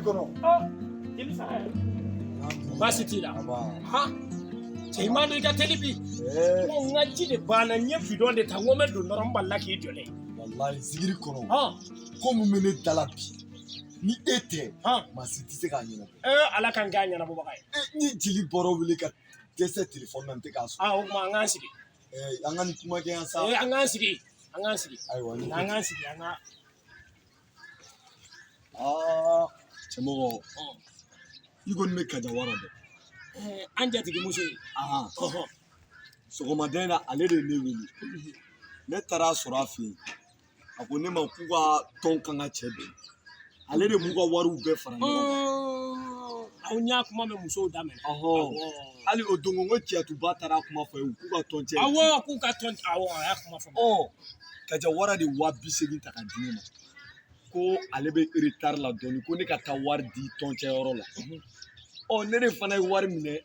kɔnɔ. Jeli Sara, baasi t'i la? Han, cɛ, i m'a dɔn i ka teli bi. N ko n ka ji de banna, n ye bidɔn de ta, n ko n bɛ don dɔrɔn, n balila k'i jɔlen. Walayi, zigiri kɔnɔ. Ko mun bɛ ne da la bi, ni e tɛ, maa si tɛ se k'a ɲɛnabɔ. Ee, Ala k'an kɛ a ɲɛnabɔbaga ye. Ni jeli bɔra wele ka dɛsɛ telefɔni na, n tɛ k'a sɔrɔ. Aa, o tuma an k'an sigi. An ka nin kuma kɛ yan sa. Ee, an k'an sigi, an k'an sigi. Ayiwa. An k'an sigi, an ka. Aa, cɛmɔgɔ, i kɔni bɛ Kaja Wara dɔn? An jatigimuso ye. Sɔgɔmada in na, ale de ye ne wele. Ne taara a sɔrɔ a fɛ yen. A ko ne ma k'u ka tɔn kan ka cɛ bi, ale de b'u ka wariw bɛɛ fara ɲɔgɔn kan. Aw y'a kuma mɛn musow da mɛn. Hali o don ko Cɛtuba taara kuma fɔ ye k'u ka tɔn cɛ. Awɔ, k'u ka tɔn, awɔ, a y'a kuma fɔ. Kaja Wara de 80 000 ta ka di ne ma, ko ale bɛ retard la dɔɔni, ko ne ka taa wari di tɔncɛyɔrɔ la. Ɔ, ne de fana ye wari minɛ.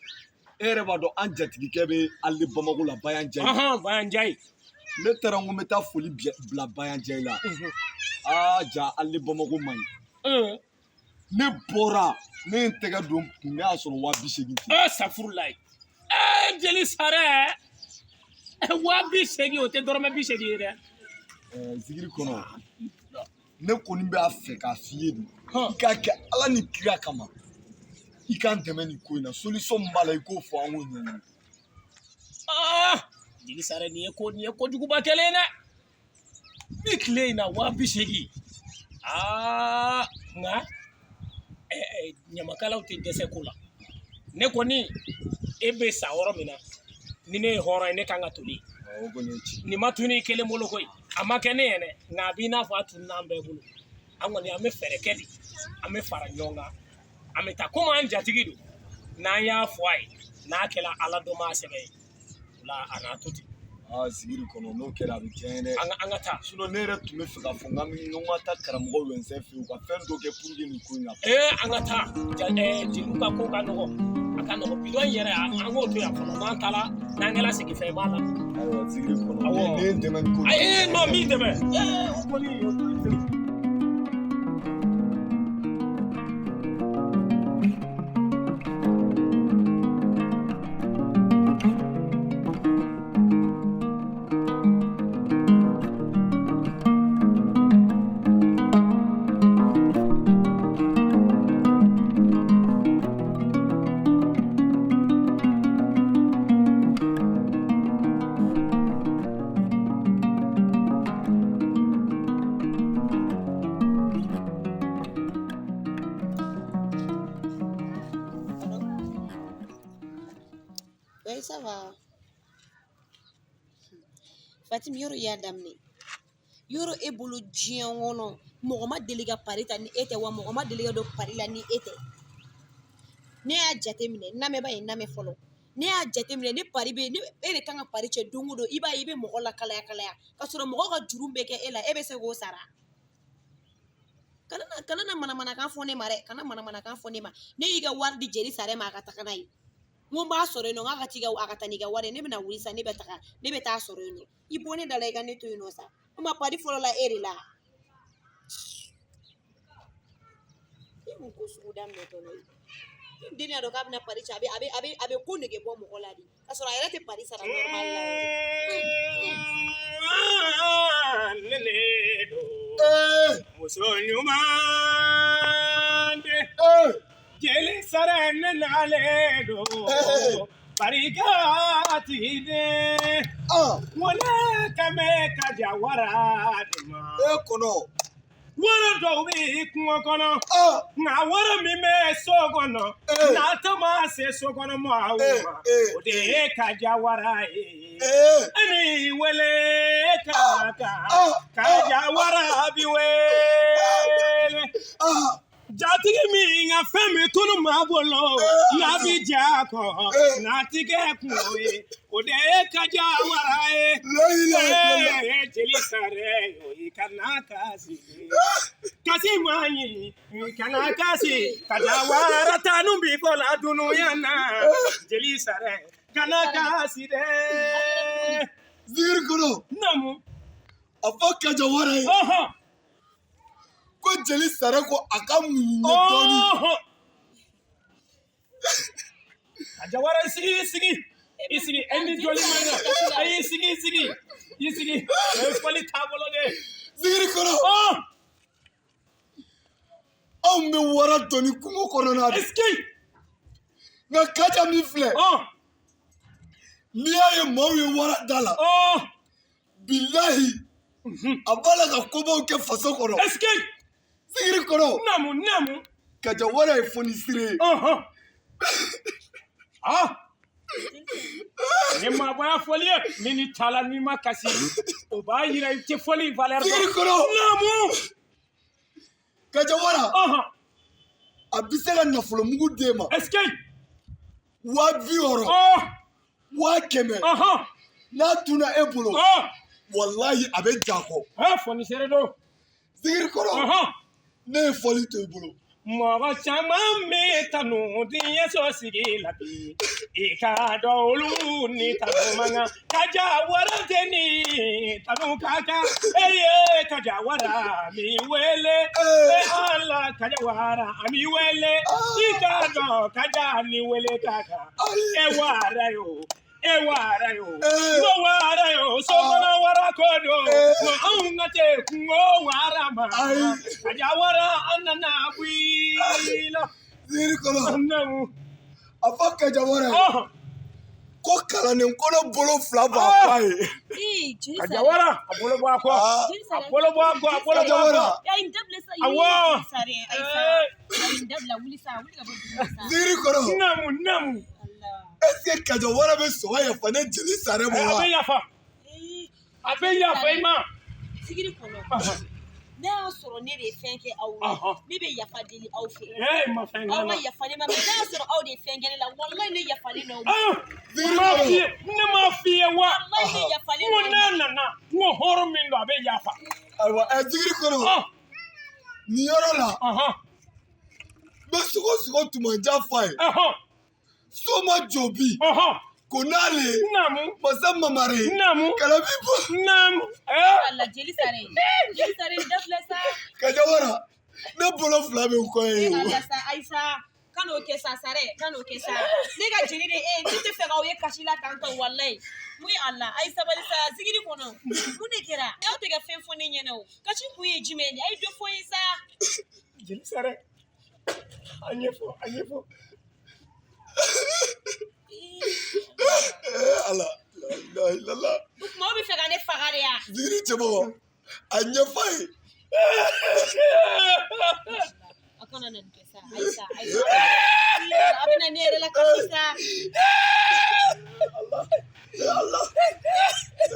E yɛrɛ b'a dɔn, an jatigikɛ bɛ ale Bamako la, Bayan Jayi. Bayan Jayi. Ne taara n ko n bɛ taa foli bila Bayan Jayi la. Aa, ja ale Bamako man ɲi. Ne bɔra, ne ye n tɛgɛ don n kun, ne y'a sɔrɔ 80 000 tɛ. Ee, safurulayi. Ee, jeli Sara, 80 000, o tɛ dɔrɔmɛ 80 ye dɛ. Zigiri kɔnɔ, ne kɔni b'a fɛ k'a f'i ye de, i k'a kɛ Ala ni kira kama, i k'an dɛmɛ nin ko in na. Solution min b'a la, i k'o fɔ, an k'o ɲɛɲini. Jeli Sara, nin ye ko, nin ye kojuguba kɛlen ye dɛ. Ni tile in na, 80 000. Aa, nka ɲamakalaw tɛ dɛsɛ ko la. Ne kɔni, e bɛ sa yɔrɔ min na, ni ne ye hɔrɔn ye, ne kan ka toli. Nin ma tunu i kelen bolo koyi, a ma kɛ ne yɛrɛ, nka a b'i n'a fɔ a tununa an bɛɛ bolo. An kɔni, an bɛ fɛɛrɛ kɛ de, an bɛ fara ɲɔgɔn kan, an bɛ taa. Komi an jatigi don, n'an y'a fɔ a ye, n'a kɛra Ala dɔ maa sɛbɛ ye, o la a n'a to ten. Aa, zigiri kɔnɔ, n'o kɛra a bɛ diya n ye dɛ. An ka taa. Sinon ne yɛrɛ tun bɛ fɛ k'a fɔ n k'an bɛ ɲɔgɔn ka taa karamɔgɔ Wɛnsɛn fɛ yen, u ka fɛn dɔ kɛ pour que nin ko in ka. Ee, an ka taa. Jeliw ka ko ka nɔgɔ, a ka nɔgɔ. Bidɔn yɛrɛ, an k'o to yan fɔlɔ. N'an taara, n'an kɛra sigifɛn b'a la. Ayiwa, zigiri kɔnɔ, ne ye n dɛmɛ nin ko in na. Ayi, non, n b'i dɛmɛ. Ee, o kɔni, o kɔni. Oui, ça va. Fatim, yɔrɔ i y'a daminɛ. Yɔrɔ e bolo diɲɛ kɔnɔ, mɔgɔ ma deli ka pari ta ni e tɛ wa, mɔgɔ ma deli ka don pari la ni e tɛ. Ne y'a jateminɛ, n lamɛnba ye, n lamɛn fɔlɔ. Ne y'a jateminɛ, ni pari bɛ ni e de kan ka pari cɛ don o don, i b'a ye i bɛ mɔgɔ lakalaya kalaya, ka sɔrɔ mɔgɔ ka juru bɛ kɛ e la, e bɛ se k'o sara. Kana na manamanakan fɔ ne ma dɛ, kana manamanakan fɔ ne ma. Ne y'i ka wari di Jeli Sare ma, a ka taga n'a ye. N ko n b'a sɔrɔ yen nɔ, n k'a ka t'i ka, a ka taa n'i ka wari ye. Ne bɛna wuli sisan, ne bɛ taga, ne bɛ taa sɔrɔ yen nɔ. I bɔ ne da la, i ka ne to yen nɔ sa. O ma pari fɔlɔ la e de la. E mun ko sugu daminɛ tɔ la ye? Ni den y'a dɔn k'a bɛna pari cɛ, a bɛ ko nege bɔ mɔgɔ la de. Ka sɔrɔ a yɛrɛ tɛ pari sara normal la yɛrɛ. Ne don muso ɲuman de. Jeli Sara, ne nalen don, barika tigi den. N ko ne kan bɛ Kaja Wara de ma. E kɔnɔ. Wara dɔw bɛ kungo kɔnɔ, nka wara min bɛ so kɔnɔ, n'a tɔ ma se so kɔnɔ maaw ma, o de ye Kaja Wara ye. E ni wele ka kan, Kaja Wara bi wele. Jatigi min ka fɛn min tunu maa bolo, n'a bi ja kɔ, n'a ti kɛ kungo ye, o de ye Kaja Wara ye. Jeli Sare, o i kana kasi, kasi ma ɲi, i kana kasi. Kaja Wara tanu bi fɔ la dunuya na. Jeli Sare, kana kasi dɛ. Zigiri kɔnɔ. Naamu. A fɔ Kaja Wara ye. Ko jeli Sare ko a ka muɲu ye dɔɔni. Kaja Wara, i sigi, i sigi, i sigi. E ni joli man ɲi. Ayi, i sigi, i sigi, i sigi. O ye fɔli taabolo de ye. Zigiri kɔnɔ, anw bɛ wara dɔn ni kungo kɔnɔna de. Nka Kaja min filɛ, n'i y'a ye maaw ye wara da la, bilahi, a b'a la ka kobaw kɛ faso kɔnɔ. Zigiri kɔnɔ, Naamu, naamu. Kaja Wara ye fonisire ye. Ni maabɔya fɔli ye min ni taala n'i ma kasi, o b'a yira i tɛ fɔli valeur dɔn. Zigiri kɔnɔ, Naamu. Kaja Wara, a bɛ se ka nafolomugu d'e ma. 60 000, 100 000. N'a tunna e bolo, walahi a bɛ ja kɔ. Fonisere don. Zigiri kɔnɔ, ne ye fɔli to i bolo. Mɔgɔ caman bɛ tanu diɲɛ so sigi la bi, i ka dɔn olu ni tanu man kan. Kaja Wara tɛ ni tanu ka kan. E ye Kaja Wara mi wele, e Ala, Kaja Wara a mi wele. I ka dɔn Kaja ni wele ka kan. E wara yo, e wara yo, ko wara yo, sokɔnɔ wara ko don, nka anw ka tɛ kungo wara ma. Kaja Wara, an nana bɔ i la. Zigiri kɔnɔ, Naamu. a fɔ Kaja Wara ye ko kalanden kɔnɔ bolo fila b'a fɔ a ye. Ee, jeli Kaja Sare. Wara, a bolo bɔ a kɔ. Jeli A Sare. bolo bɔ a kɔ, a bolo Kaja bɔ a kɔ. Wara. Ayi, nin dabila sa. Awɔ. Jeli Sare, ayi sa. Ayi, nin dabila, wuli sa, wuli ka bɔ dugu ma sa. Zigiri kɔnɔ, Naamu, naamu. Allah. est ce que Kaja Wara bɛ sɔn ka yafa ne jeli Sare ma A wa? bɛ yafa. Ee, A bɛ yafa i ma. Zigiri kɔnɔ, ne y'a sɔrɔ ne de ye fɛn kɛ aw ye, ne bɛ yafa deli aw fɛ. Ee, ma fɛn Aw k'a ka la. yafa ne ma, mɛ n'a y'a sɔrɔ aw de ye fɛn kɛ ne la, walayi ne yafalen don aw ma. Ne m'a f'i ye, ne m'a f'i ye wa? Walayi ne yafalen N ko don aw n'a ma. nana, n ko hɔrɔn min don, a bɛ yafa. Ayiwa, ɛ, Zigiri kɔnɔ, nin yɔrɔ la, n bɛ sogo sogo tumanjan f'a ye. So ma jɔ bi, ko n'ale Naamu. masa mamare Naamu. kalabi bɔ. Naamu. Allah, jeli Sare, jeli Sare, nin dabila sa. Kaja Wara, ne bolo fila bɛ n kɔ ye E o. Allah sa, ayi sa, kan'o kɛ sa, Sare, kan'o kɛ sa. Ne ka jeli de, e, ne tɛ fɛ k'aw ye kasi la tan tɔ, walayi. Mun ye Allah, ayi sabali sa, Zigiri kɔnɔ. Mun de kɛra? Aw tɛ ka fɛn fɔ ne ɲɛna o. Kasi kun ye jumɛn de ye? A ye dɔ fɔ n ye sa. Jeli Sare, a ɲɛfɔ, a ɲɛfɔ. Ee Ala, la ilaha illallah. O tuma aw bɛ fɛ ka ne faga de ya? Zigiri cɛbɔ, a ɲɛfɔ a ye. A kana na nin kɛ sa, ayi sa, ayi sa. A bɛ na ne yɛrɛ la kasi sa. Ala.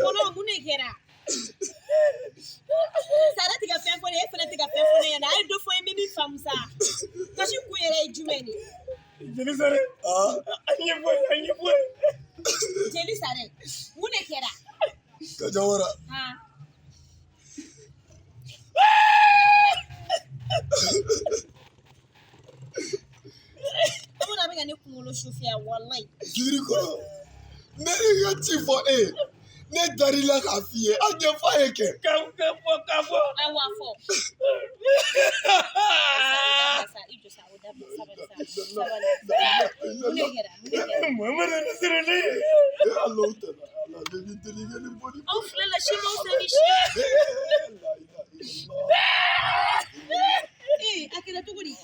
Kɔnɔ, mun de kɛra? Sare tɛ ka fɛn fɔ ne ye, e fana tɛ ka fɛn fɔ ne ɲɛna. A ye dɔ fɔ n ye, n bɛ min faamu sa. Kasi kun yɛrɛ ye jumɛn de ye? Jeli Sare, a ɲɛfɔ, a ɲɛfɔ. Jeli Sare, mun de kɛra? Kaja Wara. Han. Aw bɛ ka ne kunkolo sufiya, walayi. Zigiri kɔnɔ, ne de ka ci fɔ e ye, ne dar'i la k'a f'i ye, a ɲɛfɔ a ye kɛ. Ka fɔ, ka fɔ. Awa fɔ. Sa, i jɔ sa, o dabila, sabali sa, sabali. Mun de kɛra? Mun de kɛra? Muhamadu Nasirali. Ala tɛmɛ, Ala ne b'i deli ka nin bɔ nin. Aw filɛ la, si m'aw fɛ ni si. La ilaha illallah. Ee, a kɛra cogo di?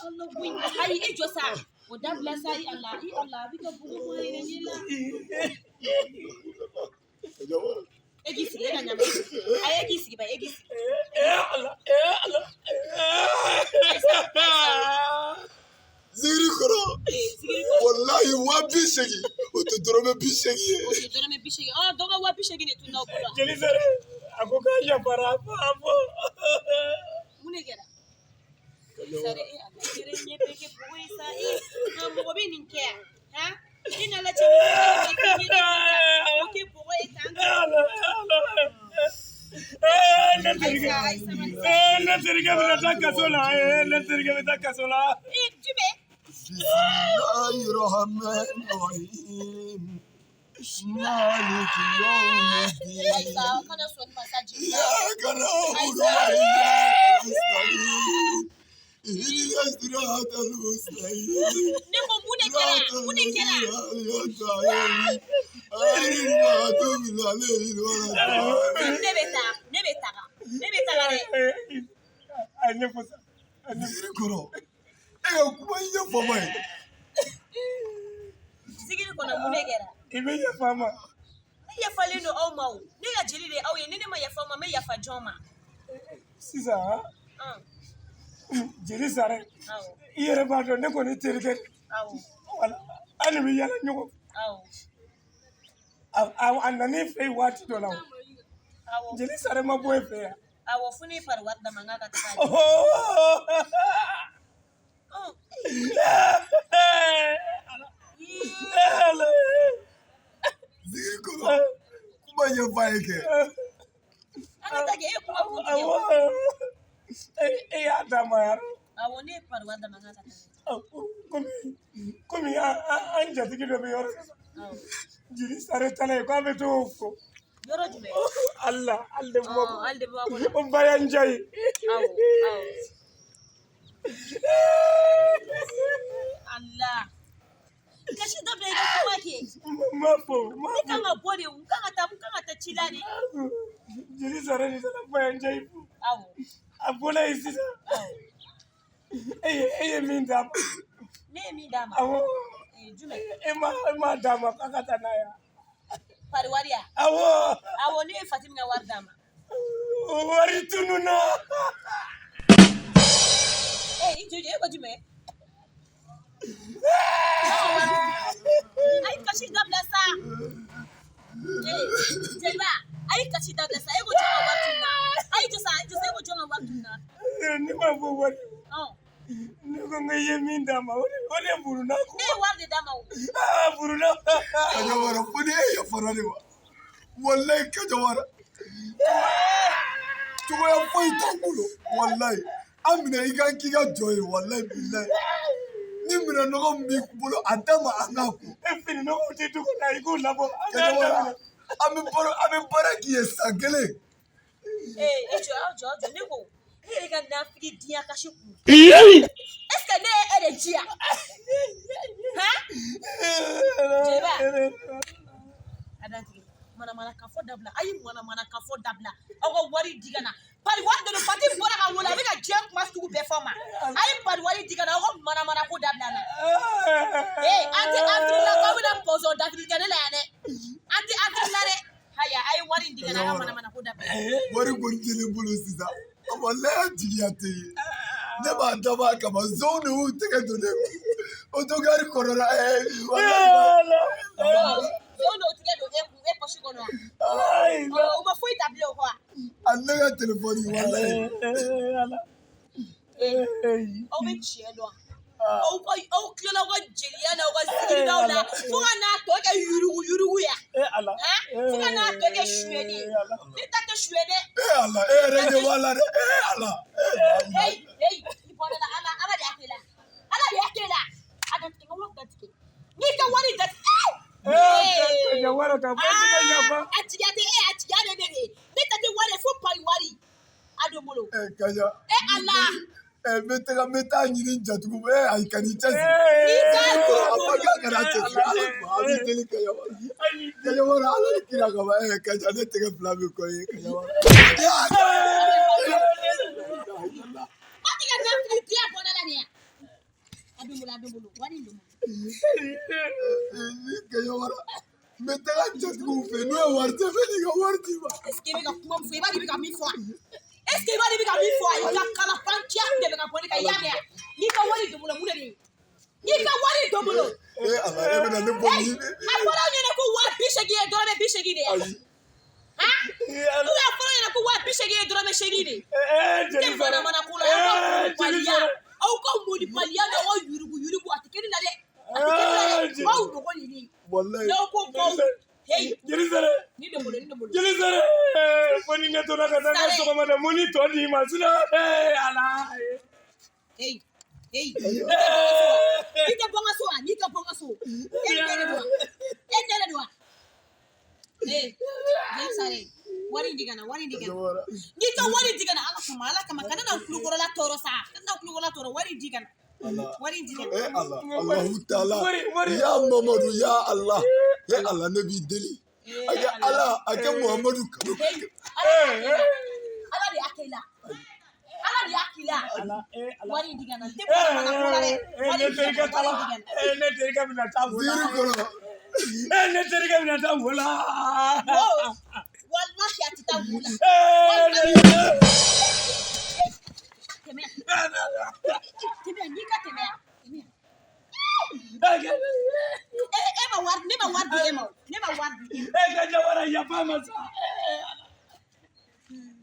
Allah koyi. Ayi, i jɔ sa. O dabila sa, i Ala, i Ala, a bɛ ka bugu bɔ a yɛrɛ ɲɛ la. Kaja Wara. E k'i sigi, e ka ɲa, ayi, e k'i sigi ba, e k'i sigi. Ee Ala, ee Ala. Zigiri kɔnɔ, Ee, Zigiri kɔnɔ. walahi 80 000, o tɛ dɔrɔmɛ 80 ye. O tɛ dɔrɔmɛ 80. Ɔ, dɔ ka 80 000 de tunna aw bolo. Jeli Sare, a ko k'a yafara, a fɔ, a fɔ. Mun de kɛra? Sare, e Ala, i yɛrɛ ɲɛ bɛɛ kɛ bugu ye sa. E, nka mɔgɔ bɛ nin kɛ yan? Han? I nana cɛ min fɛ, k'i ɲɛ o kɛ bɔgɔ ye tan. Ala, Ala. Ne terikɛ, Ayi sa, ayi sabali sa. ne terikɛ bɛna taa kaso la, ne terikɛ bɛ taa kaso la. Ee, jumɛn? Bismillahirrahmanirrahim. Maliki yawmiddin. Ayisa, kana sɔn nin ma sa jeliba. إياك نعبد وإياك نستعين اهدنا الصراط المستقيم Ne ko mun de kɛra? صراط Mun de kɛra? الذين أنعمت عليهم غير المغضوب عليهم ولا الضالين. Ne bɛ taa, ne bɛ taga, ne bɛ taga dɛ. A ɲɛfɔ sa. Zikiri kɔrɔ, e ka kuma in ye fama ye. Zikiri kɔnɔ mun de kɛra? I bɛ yafa n ma. Ne yafalen don aw ma o. Ne ka jeli de ye aw ye, ni ne ma yafa aw ma, n bɛ yafa jɔn ma? Sisan jeli Sare, Awɔ, i yɛrɛ b'a dɔn ne kɔni terikɛ de. Awɔ, Wala an de bɛ yaala ɲɔgɔn fɛ. Awɔ, A nan'i fɛ yen waati dɔ la o. Awɔ. Jeli Sare ma bɔ e fɛ yan. Awɔ, fo ne ye pari wari d'a ma n k'a ka taga. Zikiri kɔrɔ, kuma ɲɛfɔ a ye kɛ. An ka taa kɛ, e ye kuma kun tigɛ o. Awɔ. E y'a d'a ma yan. Awɔ, ne ye pari wari d'a ma n k'a ka taga. Komi an jatigi dɔ bɛ yɔrɔ dɔ la. Awɔ. Jeli Sare taara yen k'a bɛ t'o fo. Yɔrɔ jumɛn? Allah, hali de Bamakɔ. Hali de Bamakɔ la. O Bayanja ye. Awɔ, awɔ. Allah. Kasi dabila i ka kuma kɛ. N m'a fɔ, n m'a Ne kan ka bɔ de, n kan ka taa, n kan ka taa ci la de. fɔ. Jeli Sare de taara Bayanja ye. Awɔ. A bɔra yen sisan. Awɔ. E ye min d'a ma. Ne ye min d'a ma? Awɔ. Jumɛn? E ma d'a ma k'a ka taa n'a ye. Pari wari ya? Awɔ. Awɔ, ne ye Fatimi ka wari d'a ma. Wari tununna. I jɔ, e ko jumɛn? A ye kasi dabila sa. Jeliba, a ye kasi dabila sa. E ko jɔn ka wari tununna? A ye jɔ sa, jɔ sa, e ko jɔn ka wari tununna? Ne ma fɔ wari. Ne ko n ko i ye min d'a ma, o de buruna. Ne ye wari de d'a ma o. Aa, buruna. Kajawara, fo ni e yafara ne ma. Walayi Kajawara. Cogoya foyi t'an bolo. Walayi. An minɛ i ka k'i ka jɔn ye, walayi bilayi. Ni minɛ nɔgɔ min b'i bolo, a d'a ma an k'a ko. E fini nɔgɔw tɛ du kɔnɔ, i k'u labɔ. Kajawara, an bɛ baara k'i ye san kelen. I jɔ, aw jɔ, aw jɔ. Ne ko, ne yɛrɛ ka nafigi diya kasi kun. Est ce que ne ye e de ci yan? Han? Jeliba. A dantigɛ. Manamana ka fɔ dabila. A ye manamana ka fɔ dabila. Aw ka wari di ka na. Pari wari de don, Fati bɔra ka wele, a bɛ ka diɲɛ kuma sugu bɛɛ fɔ n ma. A ye pari wari di ka na, aw ka manamana ko dabila na. An tɛ avril la, k'aw bɛna pɔsɔn dafili kɛ ne la yan dɛ. An tɛ avril la dɛ. Haya, a ye wari di ka na, aw ka manamana ko dabila. Wari kɔni tɛ ne bolo sisan. Walayi a jigiya tɛ ye. Ne b'a dabɔ a kama, zonw de y'u tɛgɛ don ne kun. Otogari kɔnɔ la, walayi. Zonw de y'u tɛgɛ don e kun, e pɔsi kɔnɔ. O ma foyi ta bilen o kɔ wa? A ne ka telefɔni, walayi. Aw bɛ tiɲɛ dɔn. Aw tilala aw ka jeliya n'aw ka ziiridaw la fo ka n'a tɔ kɛ yurugu yurugu ya. Fo ka n'a tɔ kɛ suyɛni ye. Ne ta tɛ suyɛ dɛ. E Ala, e yɛrɛ ɲɛ b'a la dɛ. E Ala. Heyi, heyi, i bɔra la, Ala, Ala de y'a k'e la. Ala de y'a k'e la. A datigɛ, n ka wari datigɛ. N'i ka wari datigɛ. A jigiya tɛ e, a jigiya bɛ ne de ye. Ne ta tɛ wari ye fo pari wari. A don bolo. Kaja. E Ala. N bɛ taga, n bɛ taa ɲini jatigiw. Ayi, kan'i cɛsiri. A ma k'a kana cɛsiri. Ala ko a b'i deli Kajawara. Kajawara, Ala ni kira kama. Kaja, ne tɛgɛ fila bɛ kɔ ye Kajawara. Fati ka nafigi diya bɔra la nin ye. A don bolo, a don bolo, wari in don bolo. Kajawara, n bɛ taga jatigiw fɛ n'u ye wari tɛ fɛ n'i ka wari d'i ma. Est ce que i bɛ ka kuma min fɔ, i b'a dɔn i bɛ ka min fɔ wa? Est ce que i b'a dɔn i bɛ ka min fɔ wa? I ka kalabanciya de bɛ ka bɔ ne kan, i y'a mɛn wa? N'i ka wari don bolo, mun de bɛ yen? N'i ka wari don bolo. Ala, e bɛna ne bɔ nin. A fɔra aw ɲɛna ko 80 000 ye dɔrɔmɛ 80 de ye. Han? N'u y'a fɔra aw ɲɛna ko 80 000 ye dɔrɔmɛ 8 de ye. Ne manamana ko la, aw ka molibaliya, aw ka molibaliya n'aw ka yurugu yurugu, a tɛ kɛ ne la dɛ. A tɛ kɛ ne la dɛ. Aw dɔgɔ nin. Walayi. N'aw ko k'aw. Hey. Jeli Sare. Ni de bolo, ni de bolo. Jeli Sare. Fo ni ne tora ka taa n ka sɔgɔmada mɔni tɔ d'i ma sinon Ala. Hey. Hey. I tɛ bɔ n ka so wa? N'i ka bɔ n ka so. E ni ne de don wa? E ni ne de don wa? Ee, jeli sare, wari in di ka na, wari in di ka na. N'i ka wari di ka na, Ala kama, Ala kama, kana na n kulukɔrɔla tɔɔrɔ sa, kana na n kulukɔrɔla tɔɔrɔ, wari in di ka na. Wari in di ka na. Eh Ala, Allahu Taala, Wari, wari. ya Mamadu, ya Allah, eh Ala, ne b'i deli. A kɛ Ala, a kɛ Muhamadu kanu. Hey, Ala de y'a kɛ i la. Ala de y'a k'i la. Ala, eh, Ala. Wari in di ka na. N tɛ bɔ mana ko la dɛ. Wari Ne in di ka terikɛ na, taara. wari in di ka na. Eh, ne terikɛ bɛna taa wo la. Ziiri kɔnɔ. Eh, ne terikɛ bɛna taa wo la. Wo, walahi a tɛ taa wo la. Eh, ne Tɛmɛ yan. Tɛmɛ yan, n'i ka tɛmɛ yan. Tɛmɛ yan. E ma wari, ne ma wari di e ma o. Ne ma wari di e ma. Eh, ka jawara yafa ma sa.